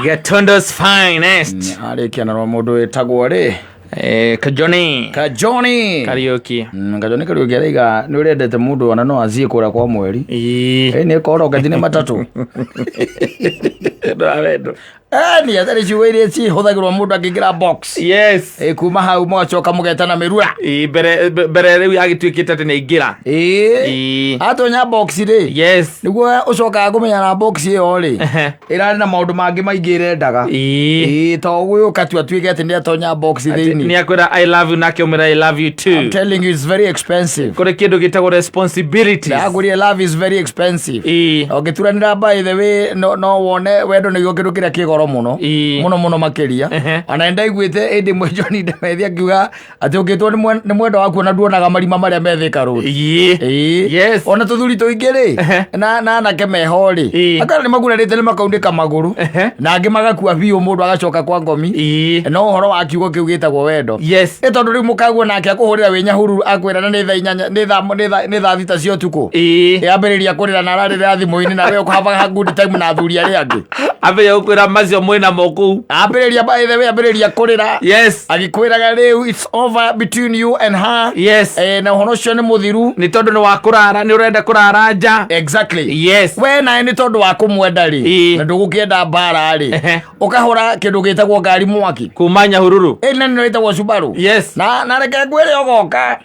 Gatundu's finest. Arĩkia na mũndũ wĩtagwo rĩ? Kajoni. Kajoni. Kariuki. Kajoni Kariuki araiga nĩ ũrendete mũndũ ona no aziĩ kũrĩa kwa mweri. Ĩĩ. Nĩ koroketi nĩ matatũ. Ndawendo. Ni atarĩ ciugo iria cihũthagĩrwo mũndũ akĩingĩra box. Yes. Kuma hau mũgacoka mũgetana mĩrura. Ĩĩ, mbere rĩu yagĩtuĩkĩte atĩ nĩ aingĩra. Ĩĩ. Atonya box rĩ. Yes. Nĩguo ũcokaga kũmenya na box ĩyo rĩ. Ĩrarĩ na maũndũ mangĩ maingĩ ĩrendaga. Ĩĩ. Ĩĩ, to gũgĩũka tu atuĩke atĩ nĩ atonya box thĩinĩ. Nĩ akwĩra "I love you" nake ũmwĩra "I love you too." I'm telling you, it's very expensive. Kũrĩ kĩndũ gĩtagwo responsibilities. Ndagũrire, love is very expensive. Ĩĩ. Ũngĩturanĩra, by the way, no wone wendo nĩguo kĩndũ kĩrĩa kĩ goro mũno. Ĩĩ. Mũno mũno makĩria. Ona nĩ ndaiguĩte ĩndĩ mwe John Ndemethi akiuga atĩ ũngĩtwo nĩ mwendo waku ona nduonaga marima marĩa me Thika Road. Ĩĩ. Ĩĩ. Yes. Ona tũthuri tũingĩ rĩ na anake meho rĩ, akara nĩ magurarĩte, nĩ makaunĩka magũrũ, na angĩ magakua biũ, mũndũ agacoka kwa ngomi. No ũhoro wa kiugo kĩu gĩtagwo wendo. Yes. Ĩ tondũ rĩu mũkaguo nake akũhũrĩra wĩ Nyahururu, akwĩra na nĩ thaa 8, nĩ thaa 6 cia ũtukũ. Yambĩrĩria kũrĩra na ararĩrĩra thimũ-inĩ, na we ũkũhavaga good time na athuri arĩa angĩ. Ambĩrĩria gũkwĩra macio mwĩna mo kũu. Ambĩrĩria, by the way, ambĩrĩria kũrĩra. Agĩkwĩraga rĩu it's over between you and her. Na ũhoro ũcio nĩ mũthiru. Nĩ tondũ nĩ wa kũrara, nĩ ũrenda kũrara nja. Exactly. Yes. We nawe nĩ tondũ wa kũmwenda rĩ, na ndũgũkĩenda mbara rĩ, ũkahũra kĩndũ gĩtagwo ngari mwaki. Kuma Nyahururu. Ĩ na nĩyo ĩtagwo Subaru. Yes. Na reke ngwĩre, ũgoka.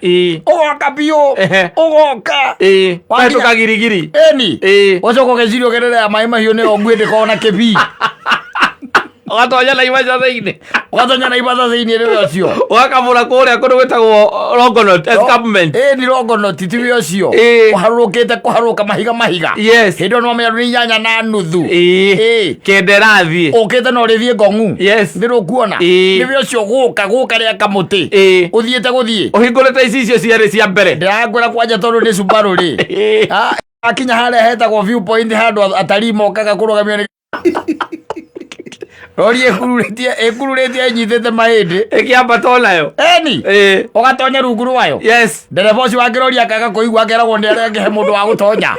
Ũgoka biũ. Ũgoka. Wahetũka girigiri. Ĩni. Ĩĩ. Ũcoka ũgeciria ũgerere ya maĩ mahiũ nĩyo nguĩ ndĩkorwo na kĩbii. Ũgatonya na imaca thĩinĩ. Ũgatonya na ibatha thĩinĩ rĩwe ũcio. Ũgakamũra kũrĩa kũndũ gwĩtagwo Longonot escarpment. Ĩ ni Longonot, tiwe ũcio. Ĩĩ. Ũharũrũkĩte kũharũrũka mahiga mahiga. Yes. Hĩndĩ ĩyo nĩwamenya nĩ 8:30. Ĩĩ. Ĩĩ. 9 ĩrathiĩ. Ũkĩte na ũrĩthiĩ ngong'u. Yes. Nĩ rũkuona. Ĩĩ. Nĩwe ũcio gũka rĩa kamũtĩ. Ĩĩ. Ũthiĩte gũthiĩ. Ũhingũrĩte icicio cierĩ cia mbere. Ndĩrakwĩra kwanja tondũ nĩ Subaru rĩ. Ĩĩ. Ah, akinya harĩa hetagwo viewpoint, handũ atarii mokaga kũrũgamio nĩ rori ĩkururĩtie ĩnyitĩte mahĩndĩ. Ĩkĩambata onayo. Eni. Ĩĩ. Ũgatonya rungu rwayo. Yes. Ndereba ũcio wa kĩrori akaga kũigua, akeragwo nĩ arĩa angĩhe mũndũ wa gũtonya.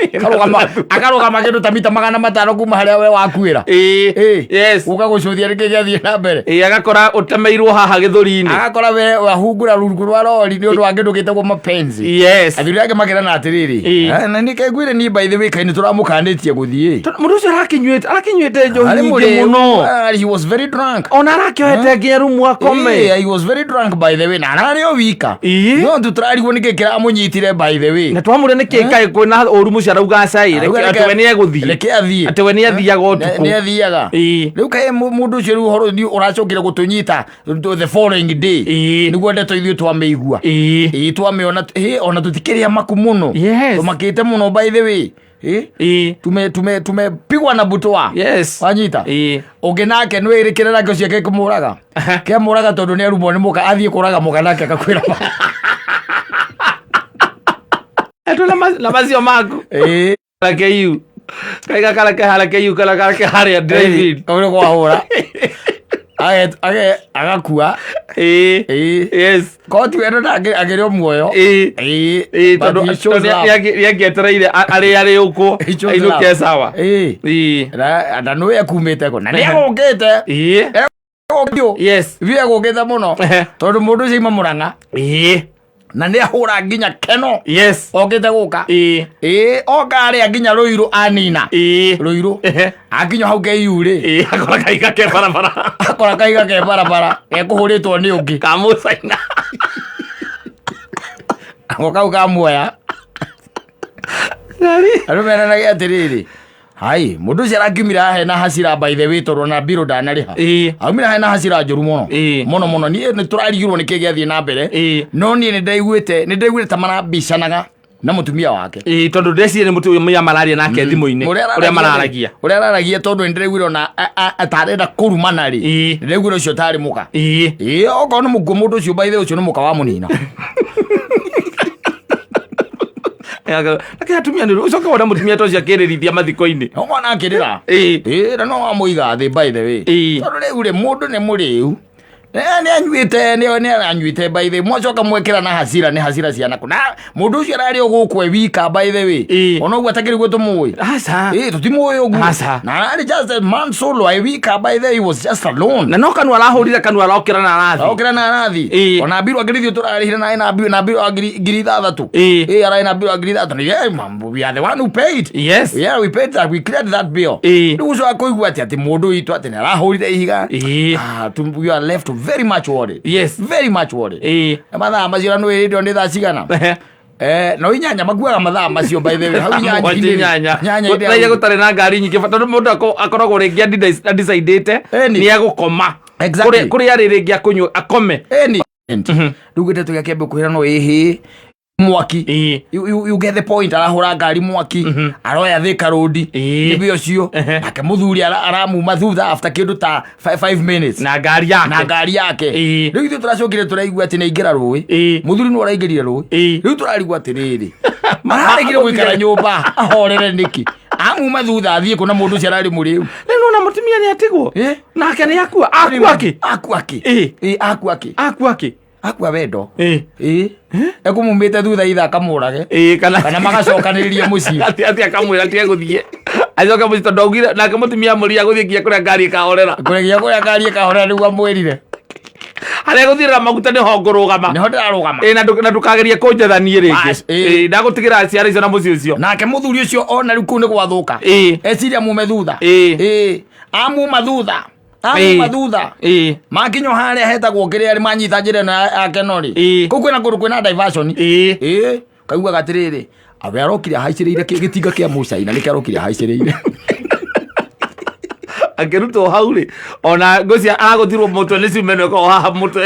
Akarũgama kĩndũ ta mita 500 kuma harĩa we wakuĩra. Ĩĩ. Ĩĩ. Yes. Ũka gũcũthia nĩkĩ gĩathiĩ na mbere. Ĩĩ, agakora ũtemeirwo haha gĩthũri-inĩ. Agakora we wahungura rungu rwa rori nĩ ũndũ wa kĩndũ gĩtagwo mapenzi. Yes. Athuri angĩ makĩrana atĩrĩrĩ, Ĩĩ. "Eh, na nĩke ngwĩre niĩ, by the way, kaĩ nĩ tũramũkanĩtie gũthiĩ." Tondũ mũndũ ũcio arakĩnyuĩte njohi Arĩ nyingĩ mũrĩu. mũno. Ah, he was very drunk. Ona arakĩohete nginya rumu akome. Yeah, he was very drunk, by the way, na ararĩ o wika. Ĩĩ. No tũtũrarigwo nĩkĩ kĩramũnyitire, by the way. Na twamũria nĩkĩ kaĩ kwĩna ũru mũcio, arauga acai. Arauga Atĩ we nĩ egũthiĩ. Reke athiĩ. Atĩ we nĩ athiaga ũtukũ. Nĩ athiaga. Ĩĩ. Rĩu kaĩ mũndũ ũcio, rĩu ũhoro nĩ ũracokire gũtũnyita the following day. Ĩĩ. Nĩguo ndeto ithuĩ twamĩigua. Ĩĩ. Ĩĩ, twamĩona ĩ ona tũtikĩrĩa maku mũno. Yes. Tũmakĩte mũno, by the way. Ĩ Ĩĩ. Tumepigwa na butwa. Yes. Wanyita. Ĩĩ. Ũngĩ nake nĩ wĩrĩkĩre nake ũcio kĩmũraga. Kĩamũraga tondũ nĩ arumwo nĩ mũka, athiĩ kũraga mũka nake akakwĩra. Etwo na macio maku. Ĩĩ. Reke yu. Kaiga kareke hareke yu kana kareke harĩa driving. Kaure kwahũra. Agakua. Ĩĩ. Ĩĩ. Yes. Koti wendo nake akĩrĩ o muoyo. Ĩĩ. Ĩĩ. Ĩĩ, But tondũ he shows tondũ love. nĩ angĩetereire arĩ arĩũkwo He shows ainũke love. sawa. Ĩĩ. Ĩĩ. Na nĩwe ekumĩte kũ na nĩ egũkĩte. Ĩĩ. Biũ. Yes. Biũ egũkĩte mũno. Tondũ mũndũ ũcio aima Mũrang'a Ĩĩ. na nĩ ahũra nginya keno. Yes. Okĩte gũka. Ĩĩ. Ĩĩ, oka arĩa nginya Rũirũ anina. Ĩĩ. Rũirũ. Akinya hau KU rĩ. Ĩĩ, akora kahiga ke barabara. Akora kahiga ke barabara gekũhũrĩtwo nĩ ũngĩ. Ka mũcaina. Ako kau kamuoya. Andũ meranagia atĩrĩrĩ, hai mũndũ ũcio arakiumire haha na hasira, by the way, tondũ na mbirũ ndanarĩha. Ĩĩ. Aumire haha na hasira njũru mũno. Ĩĩ. Mũno mũno. Niĩ nĩ tũrarigirwo nĩ kĩ gĩathiĩ na mbere. Ĩĩ. No niĩ nĩ ndaiguĩte ta marambicanaga na mũtumia wake. Ĩĩ, tondũ ndeciria nĩ mũtumia mararia nake thimũ-inĩ. Ũrĩa Ũrĩa mararagia. Ũrĩa araragia, tondũ nĩ ndĩraiguire ona ta arenda kũrumana rĩ. Ĩĩ. Nĩ ndĩraiguire ũcio tarĩ mũka. Ĩĩ. Ĩĩ, okorwo nĩ mũkuo mũndũ ũcio, by the way, ũcio nĩ mũka wa mũnina. Lakini atumia nĩ ũcoke wona mũtumia ta ũcio akĩrĩrithia mathiko-inĩ. No mwana akĩrĩra. Ĩĩ. Ĩĩ, na no wamũiga thĩ, by the way. Ĩĩ. Tondũ rĩu rĩ, mũndũ nĩ mũrĩu. Nĩ anyuĩte, nĩ anyuĩte by the way. Mwacoka mwekĩra na hasira, nĩ hasira ciana kũ. Na mũndũ ũcio ararĩ o gũkũ e wika by the way. Ona ũguo atakĩrĩ guo tũmũĩ. Aca. Ĩ, tũtimũĩ ũguo. Aca. Na ararĩ just a man solo e wika by the way, he was just alone. Na no kanua arahũrire, kanua arokĩra na arathi. Okĩra na arathi. Ona mbiru angĩrithio tũrarĩhire na ena mbiru na mbiru wa 6,000. Ĩ, ararĩ na mbiru wa 6,000. Yeah, man, we are the one who paid. Yeah, we paid that, we cleared that bill. Rĩu ũcio akũigua atĩ mũndũ witũ atĩ nĩ arahũrire ihiga. Ah, we are left very much worried. Very much worried. Na mathaa macio na nĩ wĩrĩtwo nĩ thaa cigana? No 8 makuaga mathaa macio by the way. Hau 8. Mũgwanja, 8. 8. Thaa iria gũtarĩ na ngari nyingĩ, tondũ mũndũ akoragwo rĩngĩ adecidĩte nĩ egũkoma. Kũrĩa arĩ rĩngĩ akũnyua akome. Eni. Rĩu gĩteto gĩake mbĩ kwĩra no ĩhĩ mwaki. You get the point. Arahũra ngari mwaki, aroya Thika Road. Nĩguo ũcio nake mũthuri aramuma thutha after kĩndũ ta 5 minutes na ngari yake. Na ngari yake. Rĩu ithuĩ tũracokire tũraigua atĩ nĩ aingĩra rũĩ. Mũthuri nĩ araingĩrire rũĩ. Rĩu tũrarigwo atĩrĩrĩ, araregire gũikara nyũmba ahorere nĩkĩ? Amuma thutha athiĩ kũ na mũndũ ũcio ararĩ mũrĩu? Rĩu nona mũtumia nĩ atigwo. Nake nĩ akua. Akua kĩ? Akua kĩ? Akua kĩ? Akua kĩ? Akua wendo. Ĩ, ekumumĩte thutha itha akamũrage. Kana kana magacokanĩrĩria mũciĩ. Atĩ akamwĩra ati egũthiĩ acoke mũciĩ, tondũ augire nake mũtumia amũria agũthiĩ nginya kũrĩa ngari ĩkahorera. Kũrĩa kũrĩa ngari ĩkahorera nĩguo amwĩrire. Harĩa gũthiĩra maguta nĩho ngũrũgama. Nĩho ndĩrarũgama. Ĩ, na ndũkagerie kũnjetha niĩ rĩngĩ. Bas, ĩ. Ĩ, ndagũtigĩra ciana icio na mũciĩ ũcio. Nake mũthuri ũcio ona rĩu kũu nĩ gwathũka. Eciria mume thutha. Ĩ, amuma thutha, amuma thutha. Makinywo harĩa hetagwo kĩrĩa manyita njĩra ĩno ya Kenori. Kũu kwĩna kũndũ kwĩna diversion. Ĩ, kaiguaga atĩrĩrĩ, awe arokire ahaicĩrĩire gĩtinga kĩa mũcaina, nĩkĩo arokire ahaicĩrĩire. Akĩrutwo hau rĩ, ona ngũcia aragũtirwo mũtwe nĩ cuma ĩno ĩkoragwo haha mũtwe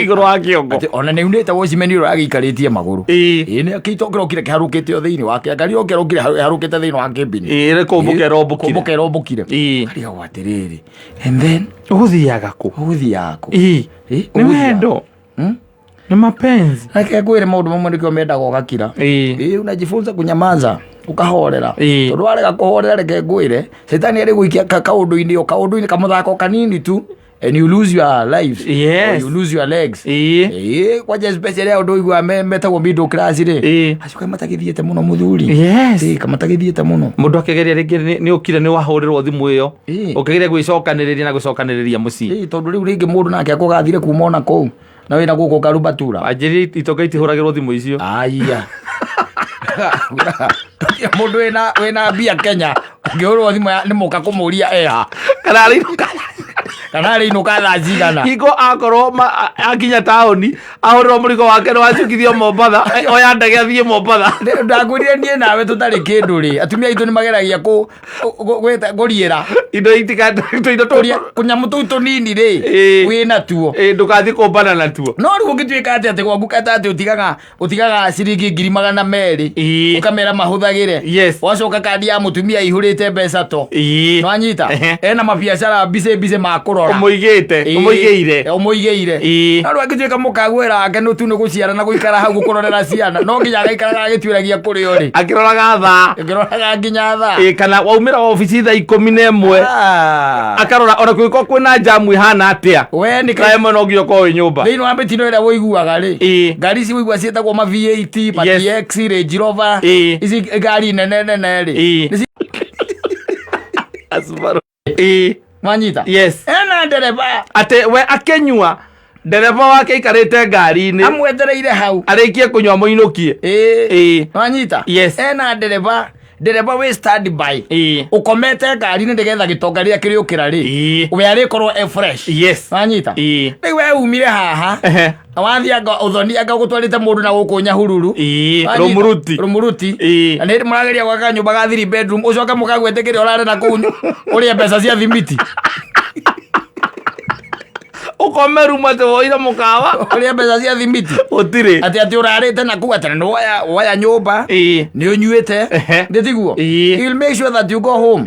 igũrũ wa kĩongo. Atĩ ona nĩ unĩte wocimeni ũrĩa agĩikarĩtie magũrũ. Ĩ, nĩ kĩito kĩrokire kĩharũkĩte o thĩinĩ wake, ngari yoke ĩrokire ĩharũkĩte thĩinĩ wa kĩmbini. Ĩ, kũmbũka ĩrombũkire. Kũmbũka ĩrombũkire. Karigagwo atĩrĩrĩ, and then Ũgũthiaga kũ? Ũgũthiaga kũ? Nĩ Ũgũthiaga. Wendo nĩ mapenzi. Reke ngwĩre, maũndũ mamwe nĩkĩo mendaga ũgakira. Ĩ, unajifunza kunyamaza, ukahorera. Tondũ warega kũhorera, reke ngwĩre, caitani arĩ gũikia kaũndũ-inĩ, o kaũndũ-inĩ kamũthako kanini tu, and you lose your life. Or you lose your legs. Ĩ, kwanja especially andũ ũiguaga metagwo middle class rĩ, acio kaĩ matagĩthiĩte mũno mũthuri. Ĩ, kamatagĩthiĩte mũno. Mũndũ akĩgeria rĩngĩ nĩ ũkire, nĩ wahũrĩrwo thimũ ĩyo, ũkĩgeria gwĩcokanĩrĩria na gũcokanĩrĩria mũciĩ. Ĩ, tondũ rĩu rĩngĩ mũndũ nake akũgathire kuma ona kũu na wĩna gũkũ Karubatura. Wanjĩrĩria itonga itihũragĩrwo thimũ icio. Aya, mũndũ wĩna mbia Kenya ũngĩhũrwo thimũ nĩ mũka kũmũria eha. Kana arĩinũka. Kana arĩinũka thaa cigana. Hingo akorwo akinya taũni ahũrĩrwo mũrigo wake nĩ wacukithio Mombatha, oya ndege athiĩ Mombatha. Ndakwĩrire niĩ nawe tũtarĩ kĩndũ rĩ, atumia aitũ nĩ mageragia kũriĩra indo itika tũindo kũria kũnyamũ tũu tũnini rĩ wĩna tuo. Ĩ, ndũgathiĩ kũmbana natuo. No rĩu ũngĩtuĩka atĩ gwaku kata atĩ ũtigaga ciringi 200,000, ũkamera mahũthagĩre, wacoka kandi ya mũtumia ihũrĩte mbeca to nwanyita ena mabiacara mbicĩ mbicĩ ma kũrora. Ũmũigĩte. Ũmũigĩire. Ũmũigĩire. No rĩu angĩtuĩka mũkagwĩra wake nĩ tu nĩ gũciara na gũikara hau gũkũrorera ciana, no nginya agaikaraga agĩtuĩragia kũrĩ ũrĩ. Akĩroraga thaa. Akĩroraga nginya thaa. Ĩ, kana waumĩra obici thaa 11, akarora ona kũngĩkorwo kwĩna jamu ĩhana atĩa, We nĩ thaa 1 no nginya ũkorwo wĩ nyũmba. Thĩinĩ wa mĩtino ĩrĩa ũiguaga rĩ, ngari ici ũigua ciĩtagwo ma V8, ma TX, Range Rover, ici ngari nene nene rĩ, Asubaru. Mwanyita? Yes. Ena ndereba. Atĩ we akĩnyua, ndereba wake aikarĩte ngari-inĩ amwetereire hau arĩkie kũnyua mũinũkie. Nwanyita? Yes. Ena ndereba, ndereba wĩ stand by, ũkomete ngari-inĩ nĩgetha gĩtonga rĩrĩa kĩrĩũkĩra rĩ, we arĩkorwo e fresh. Nwanyita? Rĩu we umire haha, wathiĩ anga ũthoni, anga ũgũtwarĩte mũndũ na gũkũ Nyahururu. Wanyita? Rũmuruti. Rũmuruti. Na nĩ mũrageria gwaka nyũmba ga three bedroom, ũcoke mũkagwetĩkĩre ũrare na kũu ũrĩe mbeca cia thimiti. Ũkome rumu atĩ woire mũkawa. Ũrĩe mbeca cia thimiti. Gũtirĩ. Atĩ ũrarĩte na kũu, atĩ nĩ woya nyũmba, nĩ ũnyuĩte, nĩ tiguo? You'll make sure that you go home.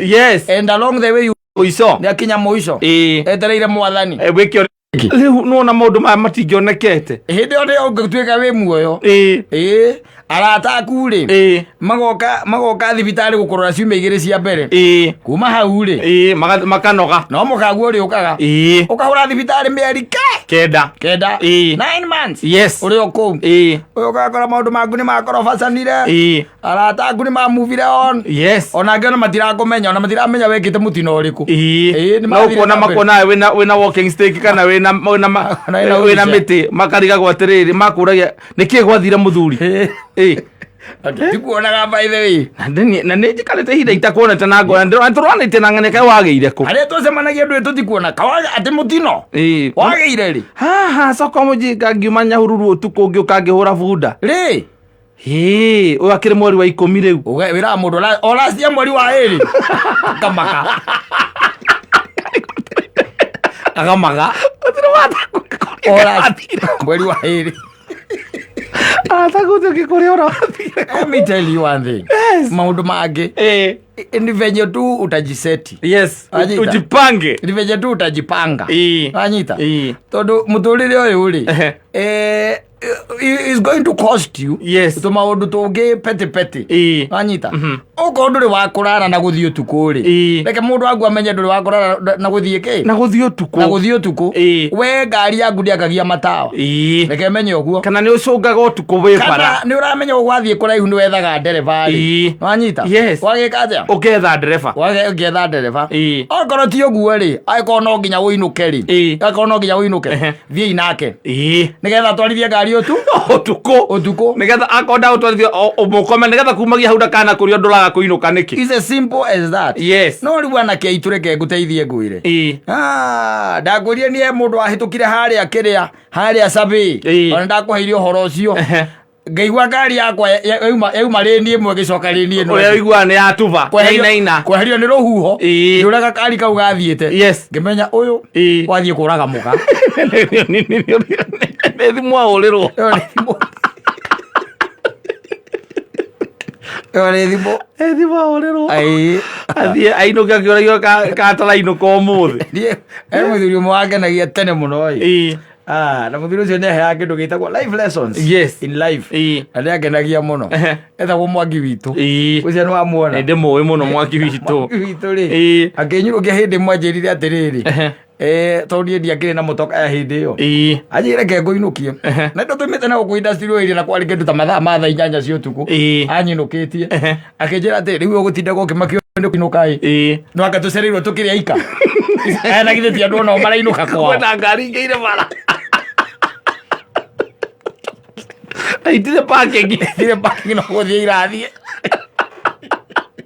And along the way you Mũico. Nĩ akinya mũico. Etereire mwathani. Wĩke rĩu nĩwona maũndũ maya matingĩonekete. Hĩndĩ ĩyo nĩyo ũngĩtuĩka wĩ muoyo. Ĩ, arata aku rĩ, magoka thibitarĩ gũkũrora ciumia 2 cia mbere. Kuma hau rĩ, Makanoga. No mũkaguo ũrĩũkaga ũkahũra thibitarĩ mĩeri ke. Kenda. Kenda. 9 months. Ũrĩ o kũu. Ũyũ ũgakora maũndũ maku nĩ makorobacanire. Arata aku nĩ mamuvire on. Ona angĩ ona matirakũmenya, ona matiramenya wekĩte mũtino ũrĩkũ. Ĩĩ, nĩ No mathire kuona na mbere. makuona wĩna walking stick kana wĩna wĩna ma- Ona wĩna wĩna wheelchair. mĩtĩ, makarigagwo atĩrĩrĩ, makũragia nĩkĩ gwathire mũthuri. Ĩĩ. Ndikuonaga, by the way. Na nĩ njikarĩte ihinda itakuonete na ngona tũranĩtie na ng'ania kaĩ wagĩire kũ. Harĩa twacemanagia ndũĩ tũtikuona kawaga atĩ mũtino wagĩire rĩ. Haha soko mũjinga ngiuma Nyahururu ũtukũ ngĩũka ngĩhũra bunda. Rĩ. Hĩ, ũyũ akĩrĩ mweri wa 10 rĩu. Wĩraga mũndũ oracia mweri wa 2 akamaka, agamaga. Gũtirĩ Oracia mweri wa 2. Atakũte kũrĩa ũrathire. Let me tell you one thing. Maũndũ mangĩ ni venye tu utajiseti. Anyita. Ujipange. Ni venye tu utajipanga. Anyita. Tondũ mũtũrĩre ũyũ rĩ, is going to cost you tũmaũndũ tũngĩ petty petty. Anyita. Okorwo ndũrĩ wa kũrara na gũthiĩ ũtukũ rĩ, reke mũndũ waku amenye ndũrĩ wa kũrara na gũthiĩ kĩ. Na gũthiĩ ũtukũ. Na gũthiĩ ũtukũ. We ngari yaku ndĩakagia matawa. Reke menye ũguo. Kana nĩ ũcũngaga ũtukũ wĩ bara. Kana nĩ ũramenya ũgwathiĩ kũraihu nĩ wethaga ndereba rĩ. Wanyita. Wagĩka atĩa? Ũketha ndereba. Ũgetha ndereba. Okorwo ti ũguo rĩ, angĩkorwo no nginya ũinũke rĩ, angĩkorwo no nginya ũinũke, thiĩi nake nĩgetha atwarithie ngari ũtu Ũtukũ. Ũtukũ. Nĩgetha akorwo ndagũtwarithia mũkome, nĩgetha kumagia hau ndakana kũria ndũraga kũinũka nĩkĩ. It's as simple as that. No rĩu anake aitũ, reke ngũteithie ngwĩre. Ah, ndakwĩrire niĩ mũndũ wahĩtũkire harĩa kĩrĩa harĩa Survey. Ona ndakũheire ũhoro ũcio. Ngaigua ngari yakwa yauma lane ĩmwe ĩgĩcoka lane ĩno. Ũrĩa ũiguaga nĩ yatuba. Yainaina. Kweherio nĩ rũhuho. Nĩ ũrĩa gakari kau gathiĩte. Ngĩmenya ũyũ wathiĩ kũraga mũka. Nĩ thimũ ahũrĩrwo. Ĩyo nĩ thimũ. Ĩyo nĩ thimũ. Nĩ thimũ ahũrĩrwo. Ĩĩ. Athiĩ ainũke akĩũragio katarainũka ũmũthĩ. Niĩ he mũthuri ũmwe wangenagia tene mũno ĩ. Ah, na mũthuri ũcio nĩ aheaga kĩndũ gĩtagwo life lessons in life. Na nĩ angenagia mũno. Etagwo Mwangi witũ. Ũcio nĩ wamuona? Nĩ ndĩmũĩ mũno Mwangi witũ. Mwangi witũ rĩ, akĩnyurũkia hĩndĩ ĩmwe anjĩrire atĩrĩrĩ, tondũ niĩ ndiakĩrĩ na mũtoka ya hĩndĩ ĩyo, anjĩre reke ngũinũkie na ndo tũimĩte na gũkũ industrial area na kwarĩ kĩndũ ta mathaa ma thaa 8 cia ũtukũ. Anyinũkĩtie akĩnjĩra atĩ rĩu ũgũtinda ũkĩmakio nĩ kũinũka ĩ, no anga tũcereirwo tũkĩrĩ aika. Aya na githĩ ti andũ onao marainũka kwao? Kwĩna ngari ingĩ irĩ bara na itirĩ parking. Itirĩ parking, no gũthiĩ irathiĩ.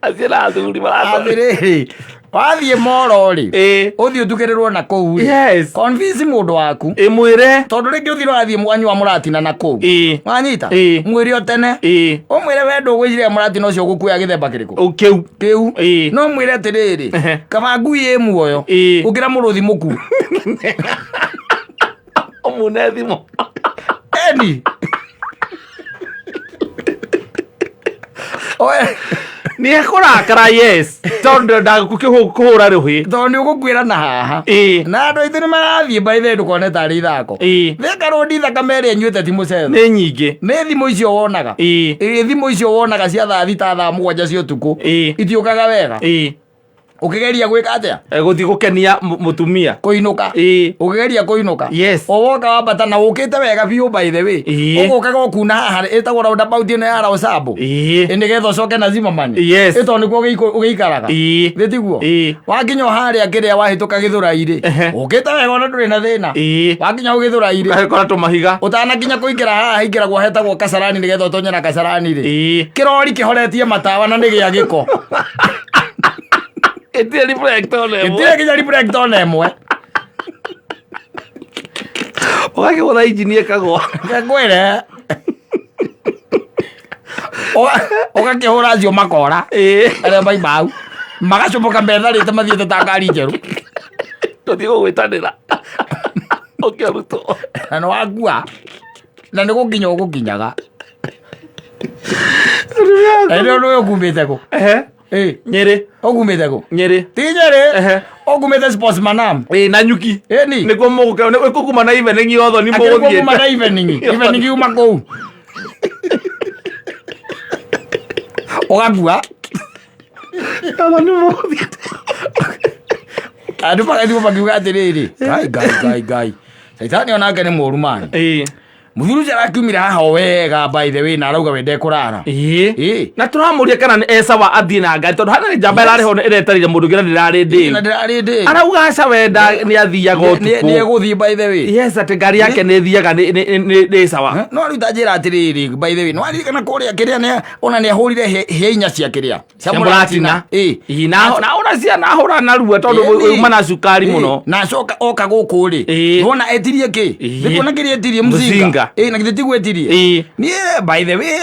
Acio na athuri maratwara. Atĩrĩrĩ, wathiĩ moro rĩ, ũthiĩ ũtukĩrĩrwo na kũu rĩ, convince mũndũ waku. Ĩmwĩre. Tondũ rĩngĩ ũthiĩ ũrathiĩ mwanyua mũratina na kũu. Wanyita. Mwĩre o tene. Ũmwĩre we ndũgwĩciria mũratina ũcio ũgũkuoya gĩthemba kĩrĩkũ. Kĩu. Kĩu. No mwĩre atĩrĩrĩ, kaba ngui ĩ muoyo ũkĩra mũrũthi mũkuũ. Ũmune thimũ. Eni. Oe, Nĩ ekũrakara, yes, tondũ ndagũkũhũra rũhĩ. Tondũ nĩ ũgũkuĩra na haha. Na andũ aitũ nĩ marathiĩ, by the way, ndũkone tarĩ ithako. Thika Road, thakame ĩrĩa ĩnyuĩte ti mũcetho. Nĩ nyingĩ. Nĩ thimũ icio wonaga. Ĩ thimũ icio wonaga cia thaa 6, thaa 7 cia ũtukũ, itiũkaga wega. Ũkĩgeria gwĩka atĩa? Gũthiĩ gũkenia mũtumia. Kũinũka. Ũkĩgeria kũinũka. O woka wambata na ũkĩte wega biũ, by the way. Ũgũkaga ũkuna haha ĩtagwo roundabout ĩno ya Roysambu. Ĩ nĩgetha ũcoke na Zimmerman. Ĩ tondũ nĩkuo ũgĩikaraga. Thĩ tiguo? Wakinya o harĩa kĩrĩa wahĩtũka Gĩthũrai rĩ, ũkĩte wega ona ndũrĩ na thĩna. Wakinya hau Gĩthũrai rĩ, Ũgakora tũmahiga. Ũtanakinya kũingĩra haha haingĩragwo hetagwo Kasarani, nĩgetha ũtonye na Kasarani rĩ, kĩrori kĩhoretie matawa na nĩ gĩa gĩko. Ĩtirĩ reflector ona ĩmwe. Gĩtirĩ nginya reflector ona ĩmwe. Ũgakĩgũtha injini ĩkagwa. Ngwĩre ũgakĩhũra acio makora arĩa maima hau magacũbũka metharĩte mathiĩte ta ngari njerũ. Tũthiĩ gũgwĩtanĩra ũkĩarutwo. Na nĩ wakua na nĩ gũkinya ũgũkinyaga na nĩ ũndũ ũyũ ũkumĩte kũ? Ĩ. Nyĩrĩ. Ũkumĩte kũ? Nyĩrĩ. Ti Nyĩrĩ. Ũkumĩte Sportsmanam. Ĩĩ, na nyuki. Ĩni. Nĩkuo mũgũke nĩkuo kuma na evening yotho ni Akĩrĩ kuo kuma mũgũthiĩte. Na evening evening uma kũu ũgakua. Yotho ni mũgũthiĩte. Andũ magathiĩ makiuga atĩrĩrĩ, Ngai, Ngai, Ngai, Ngai. Caitani onake nĩ mũru mani. Ĩĩ. Mũthuri ũcio arakiumire haha o wega, by the way, na arauga we ndekũrara. Ĩĩ. Ĩĩ. Na tũramũria kana nĩ esawa athiĩ na ngari, tondũ hana nĩ njamba ĩrarĩ ho ĩretereire mũndũ ũngĩ na ndĩrarĩ Na ndĩu. ndĩrarĩ ndĩ. Arauga aca wenda nĩ athiaga Nĩ ũtukũ. egũthiĩ, by the way. Yes, atĩ ngari yake nĩ ĩthiaga nĩ sawa. No rĩu ta njĩra atĩrĩrĩ, by the way, nĩwaririkana kũrĩa kĩrĩa ona nĩ ahũrire hĩa inya cia kĩrĩa cia Cia mũratina. Ĩĩ. Ĩĩ, na ona cia nahũra narua tondũ Ĩĩ. uma na cukari Ĩĩ, mũno. Na acoka oka gũkũ rĩ, Ĩĩ. nĩwona etirie kĩ? Ĩĩ. Nĩkuona kĩrĩa etirie? Mũcinga. Mũcinga. Ĩĩ, na githĩ tiguo etirie? Ĩĩ. Niĩ, by the way,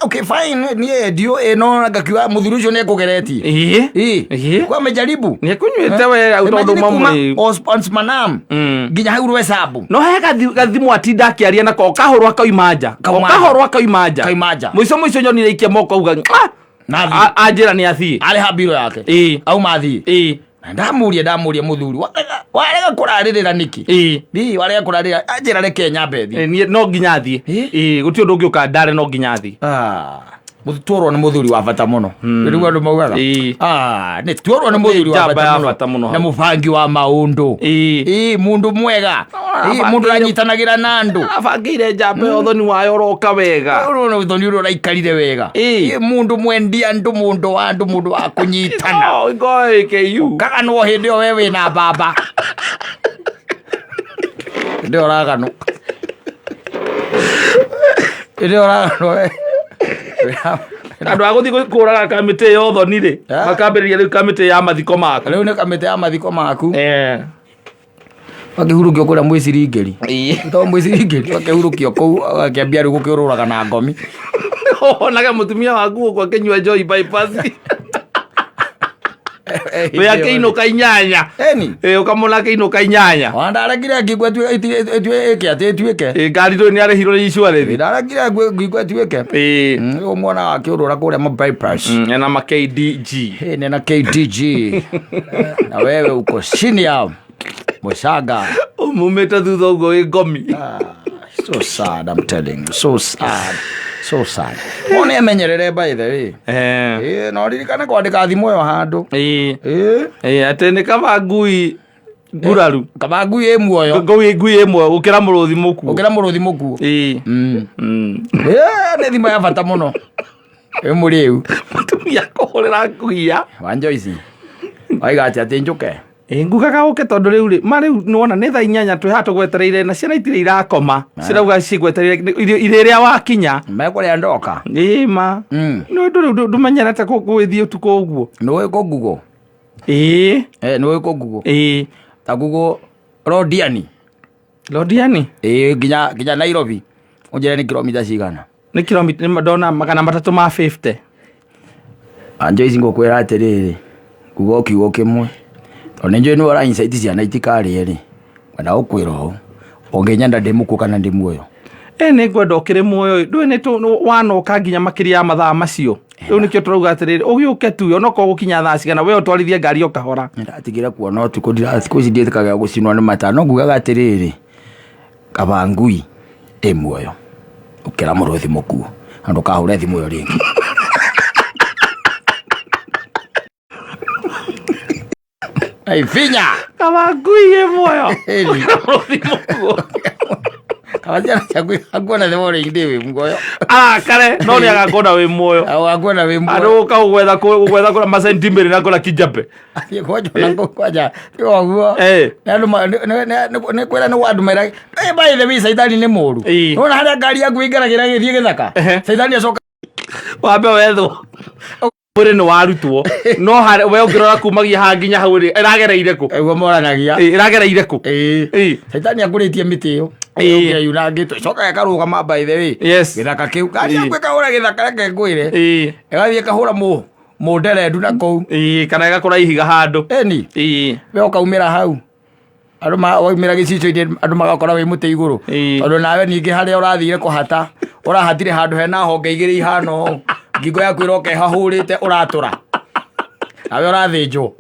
okay, fine, niĩ ndiũĩ, no ngakiuga mũthuri ũcio nĩ ekũgeretie. Ĩĩ. Ĩĩ. Ĩĩ. Kwa amejaribu. Nĩ ekũnyuĩte we tondũ Imagine uma kuma mũrĩu. Osmanam nginya hau Rwesambu. No he gathimũ atinda akĩaria nako, kahũrwo akauma nja. Kauma nja. Kahũrwo akauma nja. Kauma nja. Mũico mũico nyonire ikia moko auga, "Ah!" Na athiĩ. Anjĩra nĩ athiĩ. Arĩha mbiro yake. Ĩĩ. Auma athiĩ. Ĩĩ. Na ndamuria mũthuri, warega kũrarĩrĩra nĩkĩ? Ĩĩ. Ĩĩ, warega kũrarĩrĩra, anjĩra reke nyambe thiĩ. Ĩĩ, niĩ no nginya athiĩ. Ĩĩ. Ĩĩ, gũtirĩ ũndũ ũngĩũka ndare, no nginya athiĩ. Ah, tuorwo nĩ mũthuri wa bata mũno. Rĩu andũ maugaga. Ĩĩ. Ah, nĩ tuorwo nĩ mũthuri wa Njamba bata ya mũno. bata mũno Na hau. mũbangi wa maũndũ. Ĩĩ. Ĩĩ, mũndũ mwega. Ĩĩ, mũndũ ũranyitanagĩra na andũ. Abangĩire njamba ĩyo ũthoni wayo ũroka wega. Ũrona ũthoni ũrĩa ũraikarire wega. Ĩĩ. Ĩĩ, mũndũ mwendi andũ, mũndũ wa andũ, mũndũ wa kũnyitana. Oh, go AKU. Kaganwo hĩndĩ ĩyo we wĩna baba. Hĩndĩ ĩyo ũraganwo. Hĩndĩ ĩyo ũraganwo we. Andũ a gũthiĩ kũraga kamĩtĩ ya ũthoni rĩ, Eh? makambĩrĩria rĩu kamĩtĩ ya mathiko maku. Rĩu nĩ kamĩtĩ ya mathiko maku. Eh. Wakĩhurũkio kũrĩa mwĩciringĩri. Ĩĩ. To mwĩciringĩri wakĩhurũkio kũu, agakĩambia rĩu gũkĩũrũraga na ngomi. Onage mũtumia waku gũkũ akĩnyua njohi bypass. Wĩ akĩinũka 8. Eni. Ĩĩ, ũkamũona akĩinũka 8. Ona ndarekire ngigua ĩke atĩ ĩtuĩke. Ĩĩ, ngari ndũĩ nĩ arĩhirwo nĩ insurance. Ndarekire ngigua ĩtuĩke. Ĩĩ. Rĩu mwana akĩũrũra kũrĩa ma bypass. Ena ma KDG. Hii nena KDG. Na wewe uko senior Musaga. Umumĩte thutha ũguo wĩ ngomi. Ah, so sad, I'm telling you. So sad. So sad. One emenyerere, by the way. Eh. Eh, no ririkane kwandĩka thimũ ĩyo handũ. Ĩĩ. Eh, Ĩĩ, atĩ nĩ kaba ngui nguraru. Kaba ngui ĩ muoyo. Ngui ĩmwe gũkĩra mũrũthi mũkuũ. Ũkĩra mũrũthi mũkuũ. Ĩĩ. Eh, nĩ thimũ ya bata mũno. Ĩ mũrĩu. Mũtumia kũhũrĩra nguia. Wa Joyce. Waiga atĩ atĩ njũke. Ĩ, ngugaga ũke tondũ rĩu rĩ ma rĩu nĩwona nĩ thaa 8 twĩ haha tũgwetereire na ciana itirĩ irakoma, cirauga cigwetereire irĩ ĩrĩa wakinya. Mekũrĩa ndoka. Ĩ ma. Nĩ ũndũ rĩu ndũmenyerete gũgĩthiĩ ũtukũ ũguo. Nĩũĩ kũ Google? Ĩĩ. Eh, nĩũĩ kũ Google? Ĩĩ. Ta Google Londiani. Londiani? Ĩĩ, nginya Nairobi. Ũnjĩre nĩ kilomita cigana? Nĩ kilomita nĩ ndona 350. Anjo ici ngũkwĩra atĩrĩrĩ, nguga o kiugo kĩmwe, tondũ nĩ njũĩ nĩwe ũra incite ciana itikarĩe rĩ, ngwenda gũkwĩra ũũ, ũngĩnyenda ndĩ mũkuũ kana ndĩ muoyo? Ĩ, nĩ ngwenda ũkĩrĩ muoyo. Ndũĩ nĩ wanoka nginya makĩria ya mathaa macio. Rĩu nĩkĩo tũrauga atĩrĩrĩ, ũgĩũke tu onokorwo gũkinya thaa cigana, we ũtwarithie ngari o kahora. Ndatigire kuona ũtukũ, thikũ ici ndiĩtĩkagĩra gũcinwo nĩ mataa, no ngugaga atĩrĩrĩ, kaba ngui ĩ muoyo ũkĩra mũrũthi mũkuũ, na ndũkahũre thimũ ĩyo rĩngĩ. Ai, finya. Kaba ngui ĩ muoyo ũkĩra mũrũthi mũkuũ. Kaba ciana ciaku akuona the morning ndĩ wĩ muoyo. Arakare no nĩ agakuona wĩ muoyo. Akuona wĩ muoyo. Andũ gũka gũgwetha gũgwetha kũrĩa macentimĩrĩ na kũrĩa Kijape. Athiĩ kwanjwo na kũu kwanja ti ũguo. Nĩ andũ nĩ kwĩra nĩ andũ mera, by the way, caitani nĩ mũru. Nĩwona harĩa ngari yaku ĩingaragĩra ĩgĩthiĩ gĩthaka? Caitani acoka Wambe wethwo mwĩrĩ nĩ warutwo, no harĩa we ũngĩrora kumagia haha nginya hau rĩ, ĩragereire kũ? Ũguo moranagia. Ĩĩ, ĩragereire kũ? Ĩĩ. Ĩĩ. Caitani akũrĩtie mĩtĩ ĩyo. Ĩĩ. Yunangĩtwo ĩcokaga ĩkarũgama, by the way. Yes. Gĩthaka kĩu ngari Ĩĩ. yaku ĩkahũra gĩthaka, reke ngwĩre. Ĩĩ. Ĩgathiĩ ĩkahũra mũnderendu na kũu. Ĩĩ, kana ĩgakũra ihiga handũ. Ĩni. Ĩĩ. We ũkaumĩra hau. Andũ waumĩra gĩcicio-inĩ, andũ magakora wĩ mũtĩ igũrũ. Ĩĩ. Tondũ nawe ningĩ harĩa ũrathire kũhata, ũrahatire handũ hena honge igĩrĩ ihana ũũ. Ngingo yaku ĩroka ĩhahũrĩte ũratũra. Nawe ũrathĩnjwo.